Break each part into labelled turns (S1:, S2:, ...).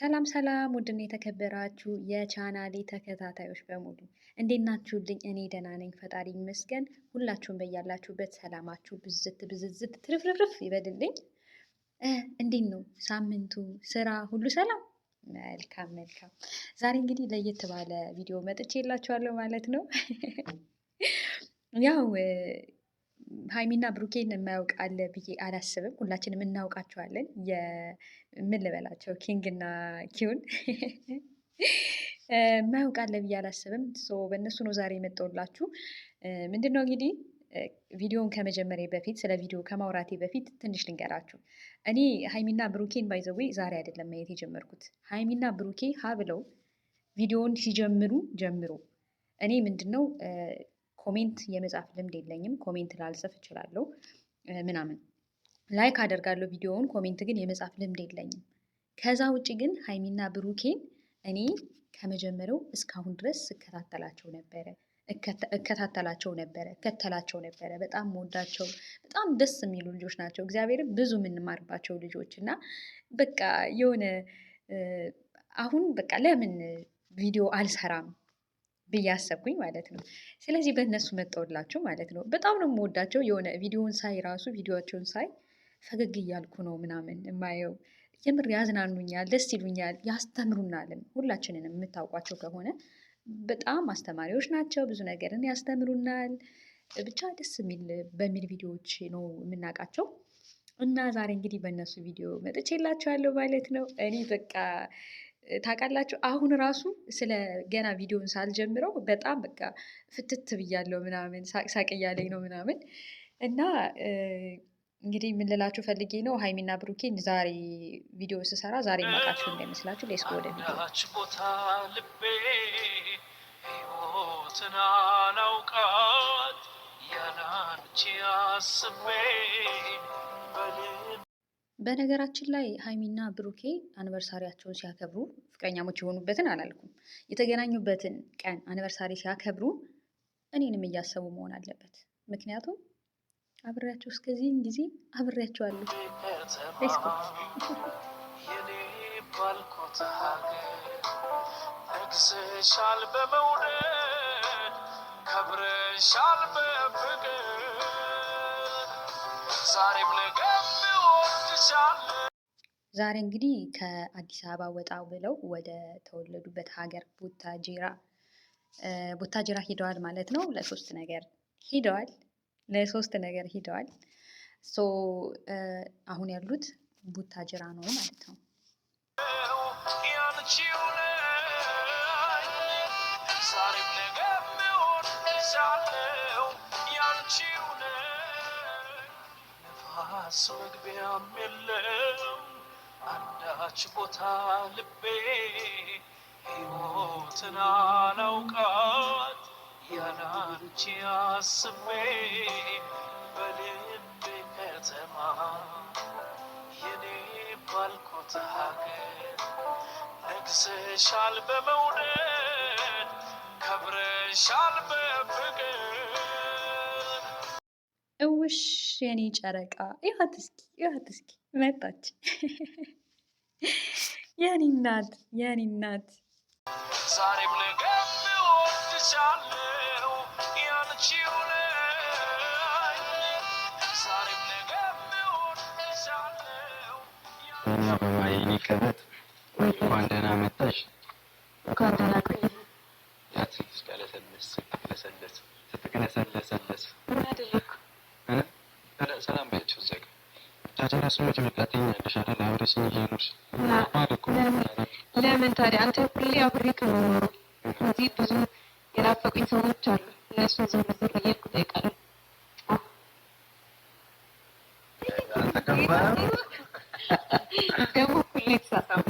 S1: ሰላም ሰላም፣ ውድና የተከበራችሁ የቻናሌ ተከታታዮች በሙሉ እንዴት ናችሁልኝ? እኔ ደህና ነኝ፣ ፈጣሪ ይመስገን። ሁላችሁም በያላችሁበት ሰላማችሁ ብዝት ብዝዝት ትርፍርፍርፍ ይበልልኝ። እንዴት ነው ሳምንቱ? ስራ ሁሉ ሰላም? መልካም መልካም። ዛሬ እንግዲህ ለየት ባለ ቪዲዮ መጥቼላችኋለሁ ማለት ነው። ያው ሀይሚና ብሩኬን የማያውቅ አለ ብዬ አላስብም። ሁላችንም እናውቃቸዋለን። ምን ልበላቸው king እና queen የማያውቅ አለ ብዬ አላስብም። በእነሱ ነው ዛሬ የመጣሁላችሁ። ምንድን ነው እንግዲህ ቪዲዮን ከመጀመሪያ በፊት ስለ ቪዲዮ ከማውራቴ በፊት ትንሽ ልንገራችሁ። እኔ ሀይሚና ብሩኬን by the way ዛሬ አይደለም ማየት የጀመርኩት። ሀይሚና ብሩኬ ሀ ብለው ቪዲዮን ሲጀምሩ ጀምሮ እኔ ምንድነው comment የመጻፍ ልምድ የለኝም። Comment ላልጽፍ እችላለሁ ምናምን like አደርጋለሁ ቪዲዮውን፣ comment ግን የመጻፍ ልምድ የለኝም። ከዛ ውጭ ግን ሀይሚና ብሩኬን እኔ ከመጀመሪያው እስካሁን ድረስ ስከታተላቸው ነበረ እከታተላቸው ነበረ እከተላቸው ነበረ። በጣም መወዳቸው በጣም ደስ የሚሉ ልጆች ናቸው። እግዚአብሔርም ብዙ የምንማርባቸው ልጆች እና በቃ የሆነ አሁን በቃ ለምን ቪዲዮ አልሰራም ብዬ አሰብኩኝ ማለት ነው። ስለዚህ በእነሱ መጣሁላችሁ ማለት ነው። በጣም ነው የምወዳቸው። የሆነ ቪዲዮውን ሳይ ራሱ ቪዲዮቸውን ሳይ ፈገግ እያልኩ ነው ምናምን የማየው። የምር ያዝናኑኛል፣ ደስ ይሉኛል፣ ያስተምሩናልም። ሁላችንንም የምታውቋቸው ከሆነ በጣም አስተማሪዎች ናቸው። ብዙ ነገርን ያስተምሩናል። ብቻ ደስ የሚል በሚል ቪዲዮዎች ነው የምናውቃቸው። እና ዛሬ እንግዲህ በእነሱ ቪዲዮ መጥቼላችኋለሁ ማለት ነው። እኔ በቃ ታውቃላችሁ አሁን ራሱ ስለ ገና ቪዲዮን ሳልጀምረው በጣም በቃ ፍትት ብያለሁ ምናምን ሳቅ ሳቅ እያለኝ ነው ምናምን እና እንግዲህ ምን ልላችሁ ፈልጌ ነው ሀይሚና ብሩኬን ዛሬ ቪዲዮ ስሰራ ዛሬ ማውቃችሁ እንዳይመስላችሁ። Let's go ወደ ቪዲዮ።
S2: ቦታ ልቤ ሕይወትን አላውቃት ያላንቺ አስቤ
S1: በነገራችን ላይ ሀይሚና ብሩኬ anniversary ያቸውን ሲያከብሩ ፍቅረኛሞች የሆኑበትን አላልኩም፣ የተገናኙበትን ቀን anniversary ሲያከብሩ እኔንም እያሰቡ መሆን አለበት። ምክንያቱም አብሬያቸው እስከዚህም ጊዜ አብሬያቸዋለሁ።
S2: የኔ ባልኩት ሀገር ነግሰሻል በመውደድ ከብረሻል በፍቅር ዛሬም ነገም እወድሻለሁ።
S1: ዛሬ እንግዲህ ከአዲስ አበባ ወጣ ብለው ወደ ተወለዱበት ሀገር ቡታጅራ ሂደዋል ማለት ነው። ለሶስት ነገር ሂደዋል። ለሶስት ነገር ሂደዋል። So አሁን ያሉት ቡታጅራ ነው ማለት ነው።
S2: ያንቺው ነኝ ዛሬም ነገም እወድሻለሁ ያንቺው ነኝ ነፋስ መግቢያም የለው አንዳች ቦታ ልቤ ሕይወትን አላውቃት ያላንቺ አስቤ በልቤ ከተማ የኔ ባልኩት ሀገር ነግሰሻል በመውደድ ከብረሻል በፍቅር።
S1: እውሽ የኔ ጨረቃ ይሀት እስኪ ይሀት እስኪ መጣች። የኔ እናት የኔ እናት
S2: ዛሬም ነገም እወድሻለሁ ያንቺው ነኝ ዛሬም ነገም እወድሻለሁ።
S3: አበባ የኔ ቀበጥ እንኳን ደህና መጣሽ።
S4: እንኳን ደህና ቆየህ።
S3: ያት ስትቅለሰለስ ስትቅለሰለስ ስትቅለሰለሰለስ
S4: ምን አደረግኩ?
S3: ሰላም በያቸው። እዛ ጋር ታዲያ ሰዎች መጣትኛለሽ አይደል? አብረሽኝ እየኖርሽ ከባድ እኮ ነው።
S4: ለምን ታዲያ አንተ ሁሌ አብሬ ከመኖሩ እዚህ ብዙ የናፈቁኝ ሰዎች አሉ። እነሱን ዞር ዞር እያልኩ እጠይቃለሁ። ደግሞ ሁሌ ተሳሳሙ።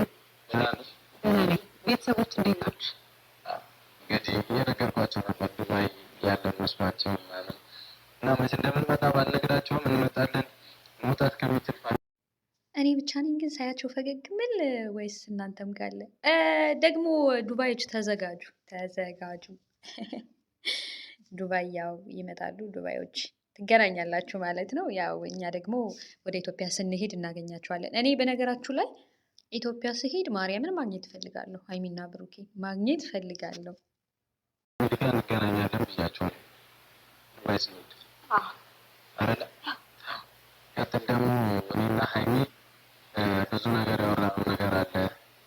S3: ደህና ነሽ?
S4: ደህና ነኝ። ቤተሰቦች እንዴት ናችሁ?
S3: እንግዲህ እየነገርኳቸው ነበር ዱባይ ያለን መስሏቸው ምናምን እና መቼ እንደምንመጣ ባልነግራቸውም እንመጣለን። መውጣት ከሚችል
S1: እኔ ብቻ ነኝ ግን ሳያቸው ፈገግ ምል ወይስ እናንተም ጋለ? ደግሞ ዱባዮች ተዘጋጁ ተዘጋጁ። ዱባይ ያው ይመጣሉ ዱባዮች ትገናኛላችሁ ማለት ነው። ያው እኛ ደግሞ ወደ ኢትዮጵያ ስንሄድ እናገኛቸዋለን። እኔ በነገራችሁ ላይ ኢትዮጵያ ስሄድ ማርያምን ማግኘት እፈልጋለሁ። ሀይሚና ብሩኬ ማግኘት እፈልጋለሁ።
S3: እንግዲህ እንገናኛለን ብያቸዋለሁ። ዱባይ ስንሄድ አይደለ? ቀጥል ደግሞ እኔና ሀይሚ ብዙ ነገር ያወራነው ነገር አለ።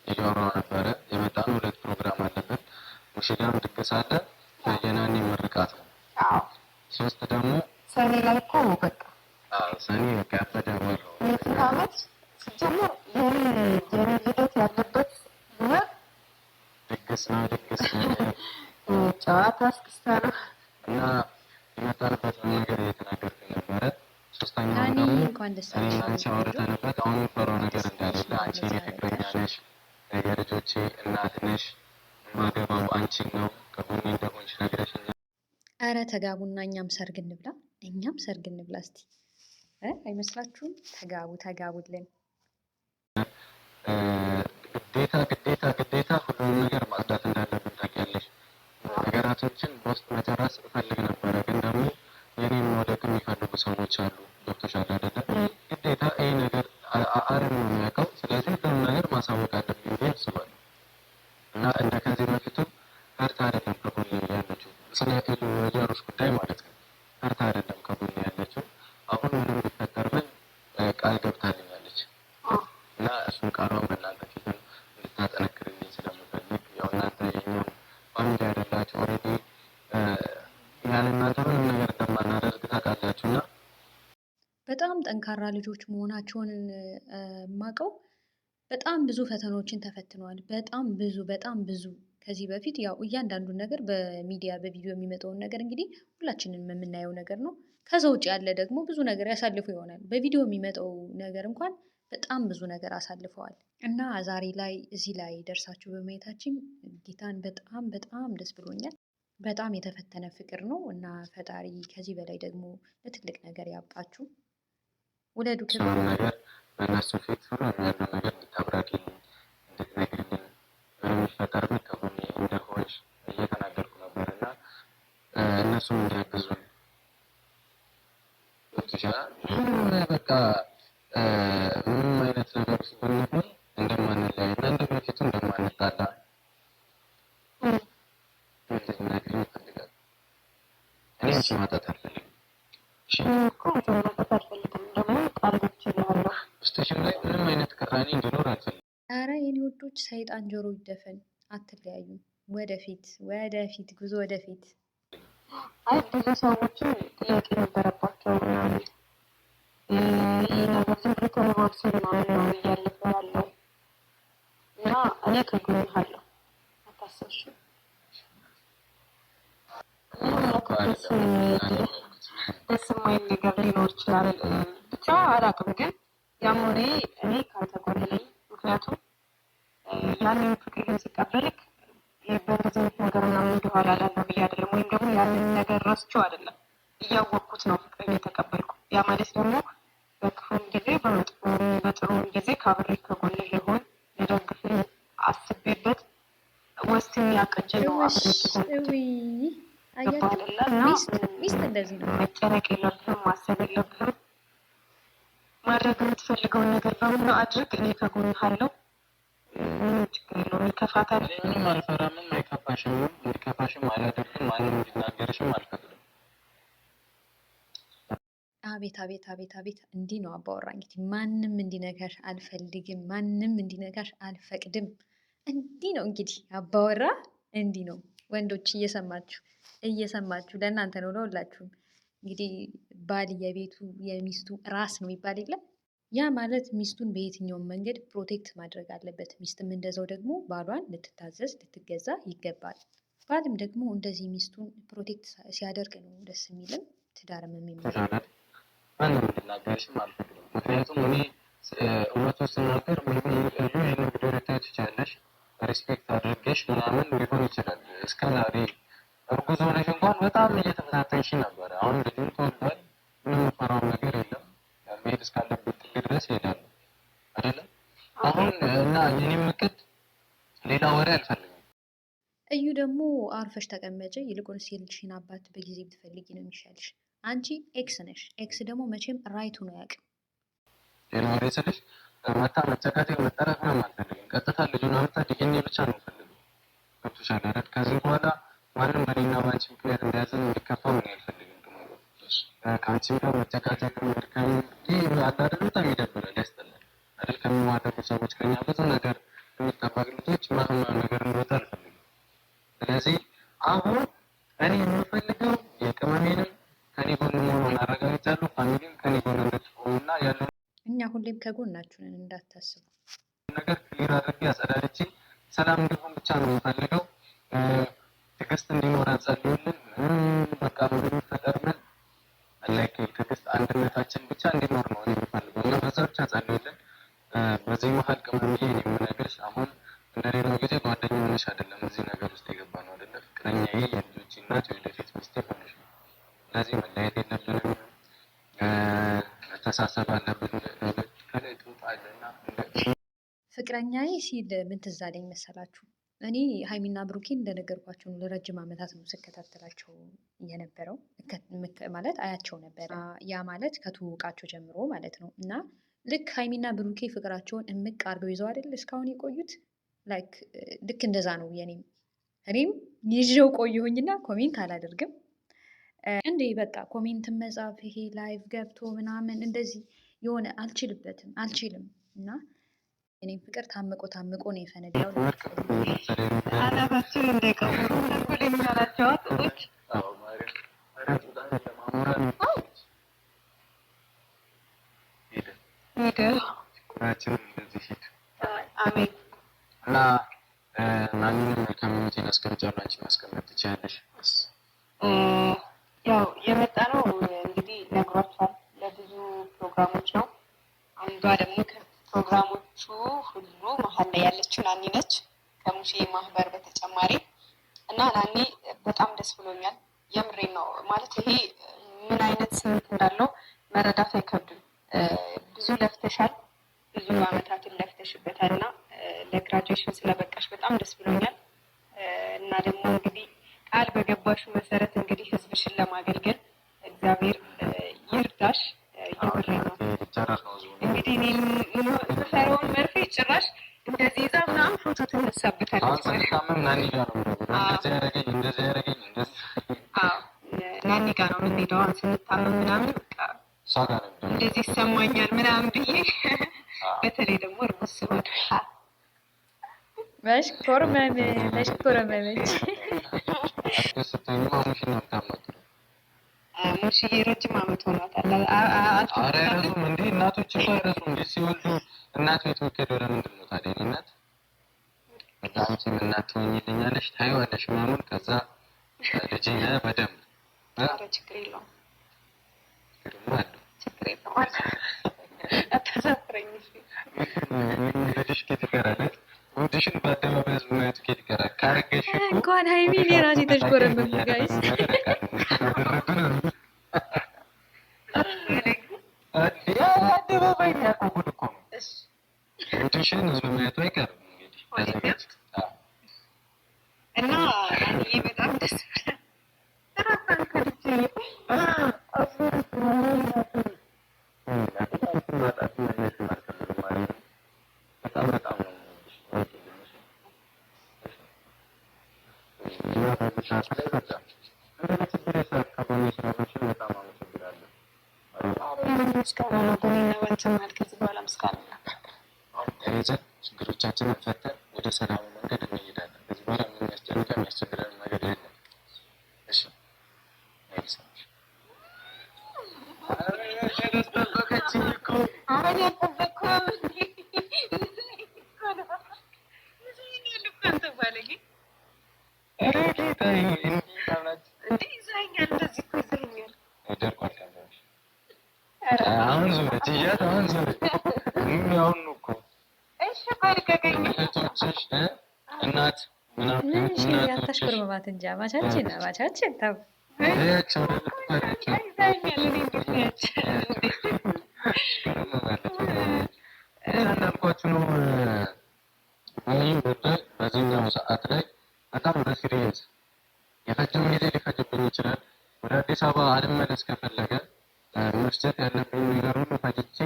S3: እያወራው ነበረ። የመጣነው ሁለት ፕሮግራም አለብን። ሙሽራም ድግስ አለ፣ የናኒ ምርቃት ነው። ሶስት ደግሞ
S4: ሰኔ ላይ እኮ በቃ
S3: ሰኔ በቃ ያበደ ወር ነው።
S4: የዚህ ዓመት ሲጀመር የኔ ልደት ያለበት ወር
S3: ድግስ ነው፣ ድግስ
S4: ጨዋታ እስክስታ ነው።
S3: እና የመጣንበትን ነገር እየተናገርክ ነበረ። ሶስተኛው
S1: ናኒ
S3: ደግሞ
S1: እንኳን ደስ
S3: እኔና
S1: አለሽ
S3: አንቺ
S1: የኔ ቆንጆ፣
S3: አውርተንበት አሁን የምፈራው ነገር
S1: ደስ
S3: እንዳሌለ
S1: ብሎሻል
S3: አንቺ የኔ
S1: ለዛሬ
S3: ፍቅረኛ
S1: በቃሽ።
S3: ነሽ፣ የልጆቼ እናት ነሽ፣ የማገባው አንቺን ነው፣ ከጎኔ እንደሆንሽ ነግረሽኛል።
S1: አረ ተጋቡና እኛም ሰርግ እንብላ፣ እኛም ሰርግ እንብላ እስቲ አይመስላችሁም? ተጋቡ ተጋቡልን።
S3: ግዴታ ግዴታ ግዴታ ሁሉንም ነገር ማጽዳት እንዳለብን ታውቂያለሽ። ነገራቶችን በውስጥ መጨረስ እፈልግ ነበረ፣ ግን ደግሞ የኔን መውደቅ የሚፈልጉ ሰዎች አሉ። ገብቶሻል አይደለም? ግዴታ ይህ ነገር አረም ነው የሚያውቀው። ስለዚህ ሁሉንም ነገር ማሳወቅ አለብኝ ብዬ አስባለሁ። እና እንደ ከዚህ በፊቱ ፈርታ አይደለም ከጎኔ ያለችው፣ ስለ ኢያሩስ ጉዳይ ማለት ነው። ፈርታ አይደለም ከጎኔ ያለችው። አሁን ምንም ቢፈጠር ምን ቃል ገብታልኛለች እና እሱን ቃሏን በእናንተ ፊትም እንድታጠነክርልኝ ስለምፈልግ ያው እናንተ የኛም family አይደላችሁ፣ already ያለ እናንተ ምንም ነገር እንደማናደርግ ታውቃላችሁ። እና
S1: በጣም ጠንካራ ልጆች መሆናቸውን የማውቀው በጣም ብዙ ፈተናዎችን ተፈትነዋል። በጣም ብዙ በጣም ብዙ ከዚህ በፊት ያው እያንዳንዱን ነገር በሚዲያ በቪዲዮ የሚመጣውን ነገር እንግዲህ ሁላችንም የምናየው ነገር ነው። ከዛ ውጭ ያለ ደግሞ ብዙ ነገር ያሳልፉ ይሆናል። በቪዲዮ የሚመጣው ነገር እንኳን በጣም ብዙ ነገር አሳልፈዋል እና ዛሬ ላይ እዚህ ላይ ደርሳችሁ በማየታችን ጌታን በጣም በጣም ደስ ብሎኛል። በጣም የተፈተነ ፍቅር ነው እና ፈጣሪ ከዚህ በላይ ደግሞ ለትልቅ ነገር ያብቃችሁ። ውለዱ፣
S3: እሱንም
S1: ክበዱ።
S3: ነገር በእነሱ ፊት ሁሉንም ያለው ነገር እንድታብራሪልኝ እንድትነግሪልኝ ምንም ቢፈጠር ምን ከጎኔ እንደሆንሽ እየተናገርኩ ነበር እና እነሱም እንዲያግዙን ገብቶሻል። ምንም በቃ ምንም አይነት ነገር ውስጥ ብንሆን እንደማንለያይ እና እንደ በፊቱ እንደማንጣላ እንድትነግሪኝ እፈልጋለሁ። እኔ አንቺን ማጣት አልፈልግም። እሺ
S4: እኮ አንተን ማጣት አልፈልግም። ደግሞ ቃል ገብቼልሃለሁ።
S3: ውስጥሽም ላይ ምንም አይነት ቅራኔ እንዲኖር አልፈልግም።
S1: ኧረ የኔ ውዶች ሰይጣን ጆሮ ይደፈን፣ አትለያዩም። ወደፊት ወደፊት ጉዞ ወደፊት።
S4: አይ ብዙ ሰዎችም ጥያቄ ነበረባቸው ምናምን ይህ ነገር ዝም ብሎ ተባብሶ ምናምን ነው እያለፈ ያለው እና እኔ ከጎንህ አለሁ፣ አታስብ። እሺ ምንም ደስ ደስ የማይል ነገር ሊኖር ይችላል። ብቻ አላውቅም፣ ግን ያም ሆነ እኔ ከአንተ ጎን ነኝ። ምክንያቱም ያንን ፍቅርህን ስቀበልክ በእንደዚህ አይነት ነገር ምናምን ወደኋላ እላለሁ ብዬ አይደለም፣ ወይም ደግሞ ያንን ነገር ረስቼው አይደለም፣ እያወቅኩት ነው ፍቅርን የተቀበልኩ። ያ ማለት ደግሞ በክፉም ጊዜ በመጥፎም በጥሩም ጊዜ ካብሬ ከጎንህ ልሆን ልደግፍህ አስቤበት ወስኜ አቅጄ ነው
S1: እውሽ
S4: አብሬህ የሆንኩት።
S1: እውይ፣
S4: ገባህ
S1: አያችሁ
S4: አይደለ? እና
S1: ሚስት ሚስት እንደዚህ ነው።
S4: መጨነቅ የለብህም፣ ማሰብ የለብህም። ማድረግ የምትፈልገውን ነገር በሙሉ አድርግ። እኔ ከጎንህ አለሁ። ምንም ችግር የለውም። ይከፋታል።
S3: እኔ ምንም አልፈራምም፣ አይከፋሽም፣ እንዲከፋሽም አላደርግም፣ ማንም እንዲናገርሽም አልፈቅድም።
S1: አቤት አቤት አቤት አቤት! እንዲህ ነው አባወራ። እንግዲህ ማንም እንዲነካሽ አልፈልግም፣ ማንም እንዲነካሽ አልፈቅድም። እንዲህ ነው እንግዲህ አባወራ፣ እንዲህ ነው። ወንዶች እየሰማችሁ እየሰማችሁ፣ ለእናንተ ነው ለሁላችሁም። እንግዲህ ባል የቤቱ የሚስቱ ራስ ነው የሚባል የለም። ያ ማለት ሚስቱን በየትኛውም መንገድ protect ማድረግ አለበት። ሚስትም እንደዛው ደግሞ ባሏን ልትታዘዝ ልትገዛ ይገባል። ባልም ደግሞ እንደዚህ ሚስቱን protect ሲያደርግ ነው ደስ የሚልም ትዳርም የሚመራው።
S3: ገብቶሻል? ማንም እንዲናገርሽም አልፈቅድም። ምክንያቱም እኔ እውነቱን ስናገር ምንም እዩ ይህንን ቪዲዮ ልታይ ትችያለሽ፣ respect አድርጌሽ ምናምን ሊሆን ይችላል። እስከ ዛሬ እርጉዝ ሆነሽ እንኳን በጣም እየተፈታተንሽ ነበረ። አሁን ልጁም ተወልዷል። ምንም የምፈራው ነገር የለም። መሄድ እስካለብኝ ጥግ ድረስ እሄዳለሁ አይደለም አሁን እና የኔም እቅድ ሌላ ወሬ አልፈልግም።
S1: እዩ ደግሞ አርፈሽ ተቀመጭ። ይልቁንስ የልጅሽን አባት በጊዜ ብትፈልጊ ነው የሚሻልሽ። አንቺ ex ነሽ። ex ደግሞ መቼም right ሆኖ አያውቅም።
S3: ሌላ ወሬ ስልሽ መታ መጨቃጨቅ መጠራት ምናምን አልፈልግም። ቀጥታ ልጁን አምጣ ዲኤንኤ ብቻ ነው የምፈልገው። ገብቶሻል አይደል? ከዚህ በኋላ ማንም በእኔና በአንቺ ምክንያት እንዲያዝን እንዲከፋ ምን አልፈልግም። ከአንቺም ጋር መጨቃጨቅ መድከም ይህ አለ አይደል? በጣም ይደብራል፣ ያስጠላል አይደል? ከሚዋደዱ ሰዎች ከኛ ብዙ ነገር የሚጠበቅ ልጆች ማህማ ነገር እንዲወጣ አልፈልግም። ስለዚህ አሁን እኔ የምፈልገው የቅመሜንም ከኔ ጎን መሆኑን አረጋግጫለሁ። Family ም ከኔ ጎን እንድትቆሙና ያለው
S1: እኛ ሁሌም ከጎናችሁ ነን እንዳታስቡ።
S3: ነገር clear አድርጌ አጸዳድቼ ሰላም እንዲሆን ብቻ ነው የምፈልገው። ትዕግስት እንዲኖረን ጸልዩልን። ምንም በቃ በሚፈጠር ምን like ትዕግስት አንድነታችን ብቻ እንዲኖር ነው እኔ የምፈልገው እና በዛ ብቻ ጸልዩልን። በዚህ መሀል ቅመምዬ እኔ የምነግርሽ አሁን እንደሌላው ጊዜ ጓደኛ ሆነሽ አይደለም እዚህ ነገር ውስጥ የገባ ነው አይደለ? ፍቅረኛዬ፣ የልጆቼ እናት፣ የወደፊት ሚስቴ ሆነሽ ነው። ስለዚህ መለያየት የለብንም፣ መተሳሰብ አለብን። ከላይ ጡጣ አለና
S1: ፍቅረኛዬ ሲል ምን ትዝ አለኝ መሰላችሁ? እኔ ሀይሚና ብሩኬን እንደነገርኳቸው ነው ለረጅም ዓመታት ነው ስከታተላቸው የነበረው፣ ማለት አያቸው ነበረ። ያ ማለት ከትውውቃቸው ጀምሮ ማለት ነው። እና ልክ ሀይሚና ብሩኬ ፍቅራቸውን እምቅ አድርገው ይዘው አይደል እስካሁን የቆዩት? Like ልክ እንደዛ ነው የኔም እኔም ይዤው ቆየሁኝና comment አላደርግም እንዴ በቃ comment መጻፍ ይሄ live ገብቶ ምናምን እንደዚህ የሆነ አልችልበትም አልችልም። እና እኔም ፍቅር ታምቆ ታምቆ ነው የፈነዳው።
S4: አናታችን እንዳይቀብሩ ተንኮለኛ ናቸው ጡጦች። ሄደ አሜን።
S3: እና ማንንም መልካም ምኞቴን አስቀምጫለሁ። አንቺ ማስቀመጥ ትችያለሽ።
S4: ያው የመጣ ነው እንግዲህ ነግሯቸዋል። ለብዙ ፕሮግራሞች ነው። አንዷ ደግሞ ከፕሮግራሞቹ ሁሉ መሀል ላይ ያለችው ናኒ ነች፣ ከሙሴ ማህበር በተጨማሪ እና ናኒ በጣም ደስ ብሎኛል። የምሬን ነው ማለት ይሄ ምን አይነት ስሜት እንዳለው መረዳት አይከብድም። ብዙ ለፍተሻል፣ ብዙ አመታትን ለፍተሽበታል እና ለ graduation ስለበቃሽ በጣም ደስ ብሎኛል። እና ደግሞ እንግዲህ ቃል በገባሹ መሰረት እንግዲህ ህዝብሽን ለማገልገል እግዚአብሔር ይርዳሽ። የምሬን ነው። እንግዲህ እኔ የምፈራውን መርፌ ጭራሽ እንደዚህ ይዛ ምናምን ፎቶ ትነሳበታለች።
S3: አሁን ስንታመም ናኒ ጋር ነው የምንሄደው። እንደዚህ ያደረገኝ እንደዚህ ያደረገኝ እንደዚህ
S4: አዎ ናኒ ጋር ነው የምንሄደው። አሁን ስንታመም ምናምን በቃ
S3: እሷ ጋር ነው የምንሄደው።
S4: እንደዚህ ይሰማኛል ምናምን ብዬ በተለይ ደግሞ እርጉዝ ስሆን
S1: መሽኮርመም መሽኮርመመች።
S3: እርጉዝ ስትሆኚማ ሙሽን ነው የምታማክሪው።
S4: ሙሽዬ ረጅም ዓመት ሆኗታል።
S3: ኧረ አይረሱም እንዴ እናቶች እኮ አይረሱም እንዴ ሲወልዱ እናት ቤት የሚኬደው ለምንድን ነው ታዲያ? የእኔ እናት በቃ አንቺም እናት ትሆኚልኛለሽ፣ ታይዋለሽ ምናምን ከዛ ልጄ በደንብ
S4: ኧረ ችግር የለውም
S3: ደግሞ አለው
S4: ችግር የለውም አታሳፍረኝ። እሺ
S3: ልጅሽ ኬት ይቀራል? ጉድሽን በአደባባይ ህዝብ ማየቱ ኬት ይቀራል? ካረገሽ እኮ
S1: እንኳን ሀይሚ እኔ ራሴ ተሽኮረመምኩ guys።
S3: አደባባይ የሚያውቀው ጉድ እኮ ነው።
S4: እሺ
S3: ጉድሽን ህዝብ ማየቱ አይቀርም። እንግዲህ ተዘጋጅ።
S4: እና ናኒዬ በጣም ደስ ብሎኛል።
S3: ማጣት ማግኘት አልፈልግም ማለት ነው። በጣም በጣም ነው የምወድሽ። እና በዚህ ሰዓት ላይ በቃ እንደዚህ ችግር ሰዓት ከጎኔ ስላለሽን በጣም አመሰግናለሁ።
S4: ምስጋና ነው በእኔና በአንተ መሀል ከዚህ በኋላ ምስጋና ነው።
S3: አሁን ተያይዘን ችግሮቻችንን ፈተን ወደ ሰላሙ መንገድ እንሄዳለን። ከዚህ በኋላ ምንም የሚያስጨንቀን የሚያስቸግረን ነገር የለም። እሺ አይሰማሽ። ኧረ ያስጠበቀችኝ እኮ
S4: ኧረ እኔ አልጠበቅኩም። ይዘኸኛል እኮ አንተ ባለጌ
S3: ኧረ ጌታዬ እንዲህ አብራችሁ
S4: እንዴ ይዘኸኛል፣ እንደዚህ እኮ ይዘኸኛል።
S3: ደርቋል ካሜራሽ።
S4: ኧረ
S3: አሁን ዞረች እያት አሁን ዞረች። ምን አሁን ነው እኮ
S4: እሺ ቆይ ልቀቀኝ።
S3: እህቶችሽ እናት ምናምን
S1: እሺ
S3: እናቶችሽ
S1: አታሽኮርመማት እንጂ አማቻችን አማቻችን ተው።
S3: እያቸው ልታያቸው
S4: ይዘኸኛል። እኔ እንዴት ነው ያች እንዴ
S3: እንዳልኳችሁ ነው። በይህ ጉዳይ በዚህኛው ሰዓት ላይ በጣም በ serious የፈጀውን ጊዜ ሊፈጅብኝ ይችላል። ወደ አዲስ አበባ አልመለስ ከፈለገ መፍጀት ያለብኝ ነገር ሁሉ ፈጅቼ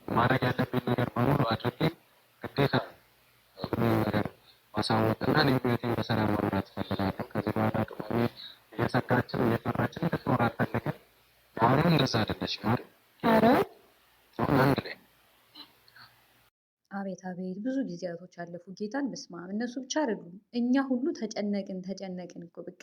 S3: ማድረግ ያለብኝ ነገር በሙሉ አድርጌ ግዴታ ሁሉም ነገር ማሳወቅ እና እኔም ህይወቴን በሰላም መምራት እፈልጋለሁ። ከዚህ በኋላ ቅመሜ እየሰጋችን እየፈራችን እንድትኖር አልፈልግም። አሁንም እንደዛ አይደለችም አይደል?
S4: ኧረ
S3: አሁን አንድ ላይ
S1: አቤት አቤት፣ ብዙ ጊዜያቶች አለፉ። ጌታን በስመ አብ። እነሱ ብቻ አይደሉም፣ እኛ ሁሉ ተጨነቅን ተጨነቅን እኮ በቃ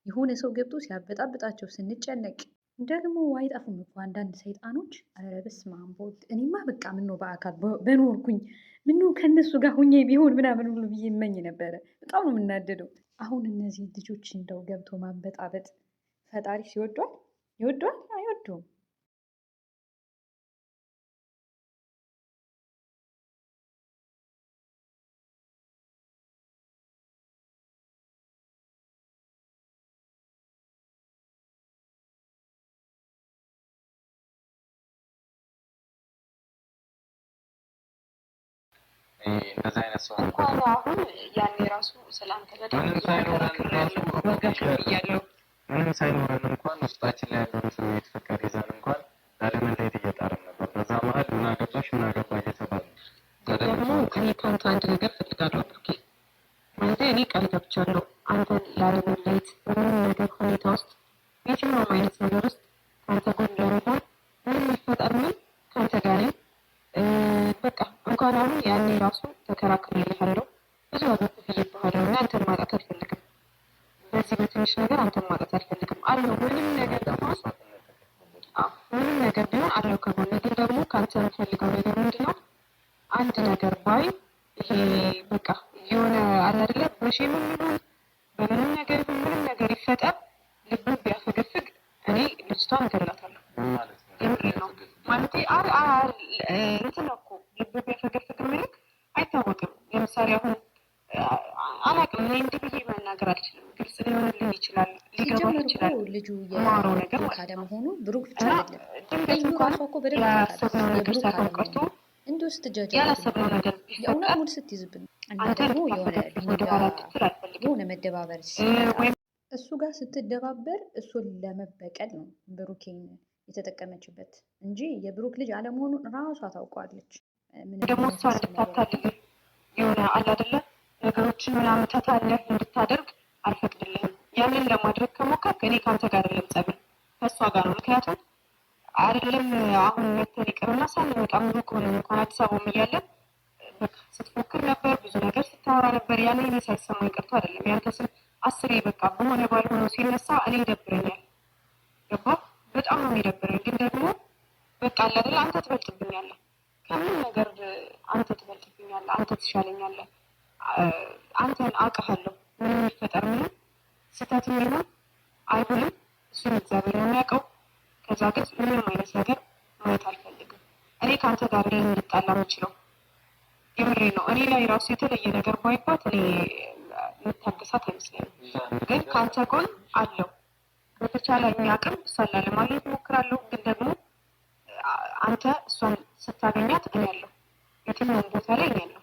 S1: የሆነ ሰው ገብቶ ሲያበጣብጣቸው ስንጨነቅ ደግሞ አይጠፉም እኮ አንዳንድ ሰይጣኖች። ኧረ በስመ አብ ወልድ። እኔማ በቃ ምነው በአካል በኖርኩኝ፣ ምነው ከእነሱ ጋር ሁኜ ቢሆን ምናምን ሁሉ ብዬ እመኝ ነበረ። በጣም ነው የምናደደው። አሁን እነዚህ ልጆች እንደው ገብቶ ማበጣበጥ ፈጣሪ ሲወዷል ይወዷል አይወዱም?
S3: እንደዚህ አይነት ሰው
S4: እንኳን አሁን ያኔ ራሱ ስለአንተ በጣም
S3: ምንም
S4: ብዙ
S3: ሳይኖረን
S4: ተከራክሬያለሁ፣
S3: ራሱ
S4: ዋጋ ከፍያለሁ።
S3: ምንም ሳይኖረን እንኳን ውስጣችን ላይ ያለውን ስሜት ፍቅር ይዘን እንኳን ላለመለየት እየጣርን ነበር። በዛ መሀል ምን አገባሽ ምን አገባ እየተባለ
S4: ደግሞ እኔ ከአንተ አንድ ነገር እፈልጋለሁ ብሩኬ። ማለቴ እኔ ቃል ገብቻለሁ አንተን ላለመለየት በምንም ነገር ሁኔታ ውስጥ የትኛውም አይነት ነገር ውስጥ ከአንተ ጎን ለመሆን ምንም ይፈጠር ምን ከአንተ ጋር ነኝ። በቃ እንኳን አሁን ያኔ ራሱ ተከራክሬልሃለሁ፣ ብዙ ዋጋ ከፍዬብሃለሁ እና አንተን ማጣት አልፈልግም። በዚህ በትንሽ ነገር አንተን ማጣት አልፈልግም አለሁ። ምንም ነገር ቢሆን አዎ፣ ምንም ነገር ቢሆን አለሁ ከጎንህ። ግን ደግሞ ከአንተ የምፈልገው ነገር ምንድን ነው? አንድ ነገር ባይ ይሄ በቃ የሆነ አለ አይደለ በ shame ም ይሁን በምንም ነገር ይሁን ምንም ነገር ይፈጠር ልብህ ቢያፈገፍግ እኔ ልጅቷን እገድላታለሁ።
S3: ምን ማለት ነው?
S4: የምሬን ነው። ማለቴ እንትን ነው እኮ ልብህ ቢያፈገፍግ ምልክ አይታወቅም። ለምሳሌ አሁን አላቅም፣ እኔ እንዲህ ብዬ መናገር አልችልም። ግልጽ ሊሆንልህ ይችላል፣ ሊገባህ
S1: ሲጀመር እኮ
S4: ይችላል
S1: ልጁ
S4: የማወራው ነገር
S1: የብሩክ
S4: ማለት ነው።
S1: አለመሆኑ ብሩክ ብቻ
S4: እና
S1: አይደለም፣
S4: ድንገት
S1: እዩ
S4: እንኳን
S1: ራሷ እኮ በደንብ ታውቃለች
S4: ያሰብነው ነገር
S1: የብሩክ
S4: ሳይሆን ቀርቶ
S1: አለመሆኑ። እንዲሁ ስትጃጃልብን
S4: ያላሰብነው ነገር
S1: የእውነት
S4: ቢፈጠር
S1: mood ስትይዝብን እና
S4: አንተ
S1: ደግሞ የሆነ
S4: እንድታፈገፍግ
S1: ቢኒ
S4: ወደኋላ
S1: ጋር
S4: እንድትል አልፈልግም።
S1: የሆነ መደባበር ሲመጣ
S4: ወይም
S1: እሱ ጋር ስትደባበር እሱን ለመበቀል ነው ብሩኬን የተጠቀመችበት እንጂ የብሩክ ልጅ አለመሆኑን ራሷ ታውቀዋለች። ምንም
S4: ደግሞ እሷ
S1: የሚያሳስብ ነገር የለም።
S4: እንድታታልልህ የሆነ አለ አይደለ ነገሮችን ምናምን ተታለህ እንድታደርግ አልፈቅድልህም። ያንን ለማድረግ ከሞከርክ እኔ ከአንተ ጋር አይደለም ጸብ፣ ከእሷ ጋር ነው። ምክንያቱም አይደለም አሁን መተን ይቅርና ሳንመጣ ሩቅ ሆነን እንኳን አዲስ አበባም እያለን በቃ ስትፎክር ነበር፣ ብዙ ነገር ስታወራ ነበር። ያኔ እኔ ሳይሰማኝ ቀርቶ አይደለም ያንተ ስም አስሬ በቃ በሆነ ባልሆነው ሲነሳ እኔ ይደብረኛል። ገባ? በጣም ነው የሚደብረኝ። ግን ደግሞ በቃ አለ አይደለ አንተ ትበልጥብኛለህ፣ ከምንም ነገር አንተ ትበልጥብኛለህ፣ አንተ ትሻለኛለህ፣ አንተን አውቅሃለሁ። ምንም ይፈጠር ምንም ስህተትም ይሁን አይሁንም እሱን እግዚአብሔር ነው የሚያውቀው። ከዛ ግን ምንም አይነት ነገር ማየት አልፈልግም። እኔ ከአንተ ጋር ልጣላ የምችለው የምሬ ነው። እኔ ላይ ራሱ የተለየ ነገር ባይባት እኔ የምታገሳት አይመስለኝም። ግን ከአንተ ጎን አለው። በተቻለኝ አቅም እሷን ላለማግኘት እሞክራለሁ። ግን ደግሞ አንተ እሷን ስታገኛት እኔ አለሁ። የትኛውም ቦታ ላይ እኔ አለሁ።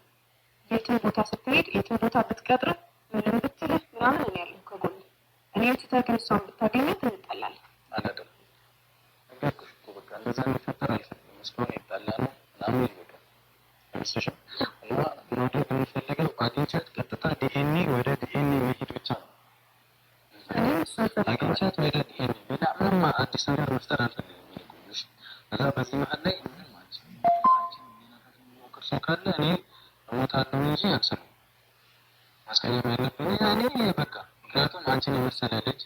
S4: የትም ቦታ ስትሄድ፣ የትም ቦታ ብትቀጥርህ፣ ምንም ብትልህ ምናምን እኔ አለሁ ከጎን። እኔም ትተህ ግን እሷን ብታገኛት እንጣላለን።
S3: አላደረኩም። ነገርኩሽ እኮ በቃ እንደዛ እንዲፈጠር አልፈልግም። እስካሁን የጣላ ነው ምናምን ይበቃል። አይመስልሽም? እና ማድረግ የምፈልገው አግኝቻት ቀጥታ ዲኤንኤ ወደ ዲኤንኤ መሄድ ብቻ ነው።
S4: እኔም እሱን እፈልገዋለሁ።
S3: አግኝቻት ወደ ዲኤንኤ፣ ሌላ ምንም አዲስ ነገር መፍጠር አልፈልግም። እኔ እኮ እሺ። ከዛ በዚህ መሀል ላይ ምንም አንቺን ሊነካት የሚሞክር ሰው ካለ እኔ እሞታለሁ እንጂ አልሰማም። ማስቀየም ያለብኝ እኔ በቃ ምክንያቱም አንቺን የመሰለ ልጅ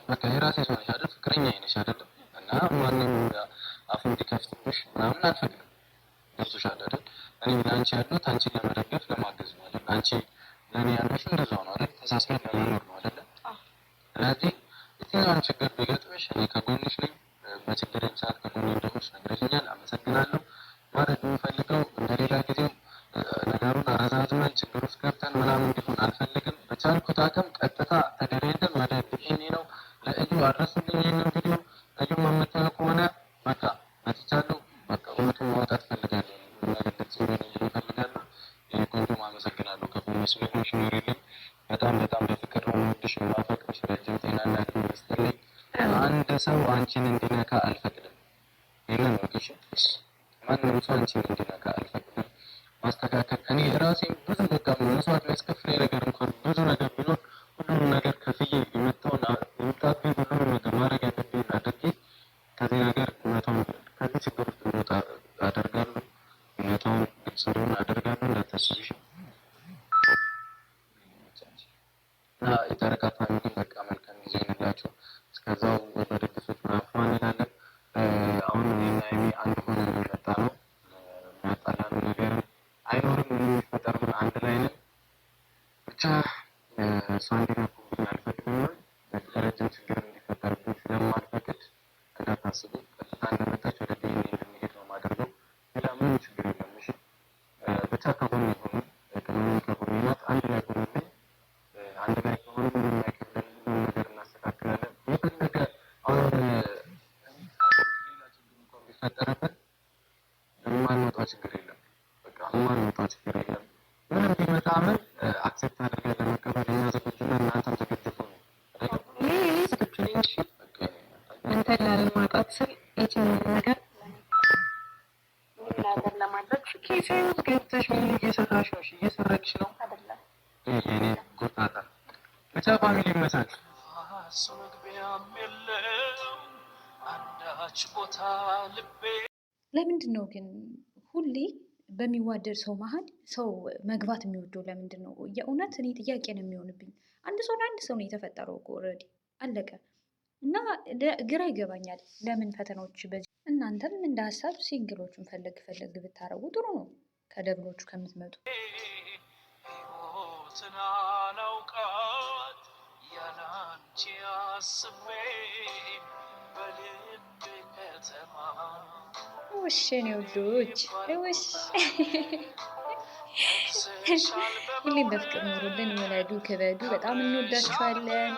S3: በቃ የራሴ ሰው ነሽ አይደል? ፍቅረኛ ነሽ አይደለም? እና ማንም አፉ እንዲከፍትብሽ ምናምን አልፈቅድም። ገብቶሻል አይደል? እኔ ለአንቺ ያለሁት አንቺን ለመደገፍ ለማገዝ ነው አይደል? አንቺ ለእኔ ያለሽው እንደዛው ነው አይደል? ተሳስበን ለመኖር ነው አይደል? ስለዚህ የትኛውም ችግር ቢገጥምሽ እኔ ከጎንሽ ነኝ። በችግሬም ሰዓት ከጎኔ እንደሆንሽ ነግረሽኛል። አመሰግናለሁ። ማድረግ የምፈልገው እንደሌላ ጊዜው ነገሩን አረዛዝመን ችግር ውስጥ ገብተን ምናምን እንዲሆን አልፈልግም። በቻልኩት አቅም ቀጥታ ተገናኝተን ወደ ዲኤንኤ ነው። ለእዩ አድረሱልኝ ይህንን ቪዲዮ። እዩ የምታየው ከሆነ በቃ መጥቻለሁ። በቃ እውነቱን ማውጣት እፈልጋለሁ። ሁሉም ነገር ግልጽ እንዲሆንልኝ እፈልጋለሁ። የኔ ቆንጆም አመሰግናለሁ። ከጎኔ ስለሆንሽ ኑሪልኝ። በጣም በጣም በፍቅር ነው የምወድሽ የማፈቅርሽ። ረጅም ጤናና እድሜ ይስጥልኝ። አንድ ሰው አንቺን እንዲነካ አልፈቅድም። ይህንን ነው እሺ። ማንም ሰው አንቺን እንዲነካ አልፈቅድም። ማስተካከል እኔ ራሴን ብዙ በቃ መስዋዕት የሚያስከፍለኝ ነገር እንኳን ብዙ ነገር ቢኖር ሁሉንም ነገር ከፍዬ የመጣውን የመጣብኝ ሁሉንም ነገር ማድረግ ያለብኝን አድርጌ ከዚህ ነገር እውነታውን ከዚህ ችግር ውስጥ እንድወጣ አደርጋለሁ። እውነታውን ግልጽ እንደሆነ አደርጋለሁ። እንዳታስቢ እና የጨረቃ family በቃ መልካም ጊዜ ይሁንላችሁ። እስከዛው በድግሶች ምናምን እንላለን። አሁን እኔና ሀይሚ አንድ ሆነን የመጣ ነው። የሚያጣላን ነገርም አይኖርም። ምንም የሚፈጠር ምን አንድ ላይ ነን። ብቻ እሷ እንዲነኩብኝ አልፈቅድም። ረጅም ችግር እንዲፈጠርብኝ ስለማልፈቅድ እንዳታስቡ። ቀጥታ እንደመጣች ወደ ዲኤንኤ እንደሚሄድ ነው የማደርገው። ሌላ ምንም ችግር የለም። እሺ ብቻ ከጎኔ ሁኑ። ቅመሜ ከጎኔ ናት። አንድ ላይ ሁኑልኝ። አንድ ላይ ከሆኑ ምንም አይከብደንም። ሁሉም ነገር እናስተካክላለን። የፈለገ አሁን ሌላ ችግር እንኳን ቢፈጠርብን የማንወጣው ችግር የለም። በቃ የማንወጣው ችግር የለም። ምንም ቢመጣ ምን accept አድርገን ለመቀበል እኛ ዝግጁ ነን። እናንተም ዝግጁ ሁኑ። አይደለም?
S4: እኔ ዝግጁ ነኝ። እሺ
S3: በቃ
S4: አንተን ላለማጣት ስል የትኛውን ነገር ምንም ነገር ለማድረግ
S3: ኪሴ ውስጥ ገብተሽ ምን እየሰራሽ ነው? እየሰረቅሽ ነው?
S4: አይደለም።
S3: የኔ ጎጣጣ ብቻ family ይመቻችሁ።
S2: ራሱ መግቢያም የለው አንዳች ቦታ ልቤ
S1: ለምንድን ነው ግን ሁሌ በሚዋደድ ሰው መሀል ሰው መግባት የሚወደው ለምንድን ነው? የእውነት እኔ ጥያቄ ነው የሚሆንብኝ። አንድ ሰው ለአንድ ሰው ነው የተፈጠረው እኮ already አለቀ። እና ግራ ይገባኛል ለምን ፈተናዎች በዚህ። እናንተም እንደ ሀሳብ single ኦቹን ፈለግ ፈለግ ብታረጉ ጥሩ ነው ከ double ኦቹ ከምትመጡ።
S2: ሕይወትን አላውቃት ያላንቺ አስቤ በልቤ ከተማ
S1: ውሽ የኔ ውዶች ውሽ ሁሌም በፍቅር ኑሩልን፣ ውለዱ፣ ክበዱ። በጣም እንወዳችኋለን።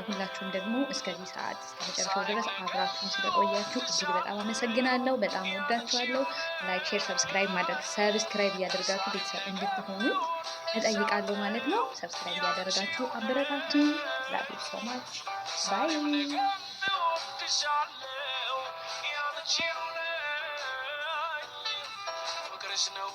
S1: ሁላችሁም ደግሞ እስከዚህ ሰዓት እስከ መጨረሻው ድረስ አብራችሁን ስለቆያችሁ እጅግ በጣም አመሰግናለሁ። በጣም ወዳችኋለሁ። like፣ share፣ subscribe ማድረግ subscribe እያደረጋችሁ ቤተሰብ እንድትሆኑ እጠይቃለሁ ማለት ነው። subscribe እያደረጋችሁ አበረታቱ። love you so much bye።
S2: እወድሻለሁ ያንቺው ነኝ ፍቅርሽ ነው።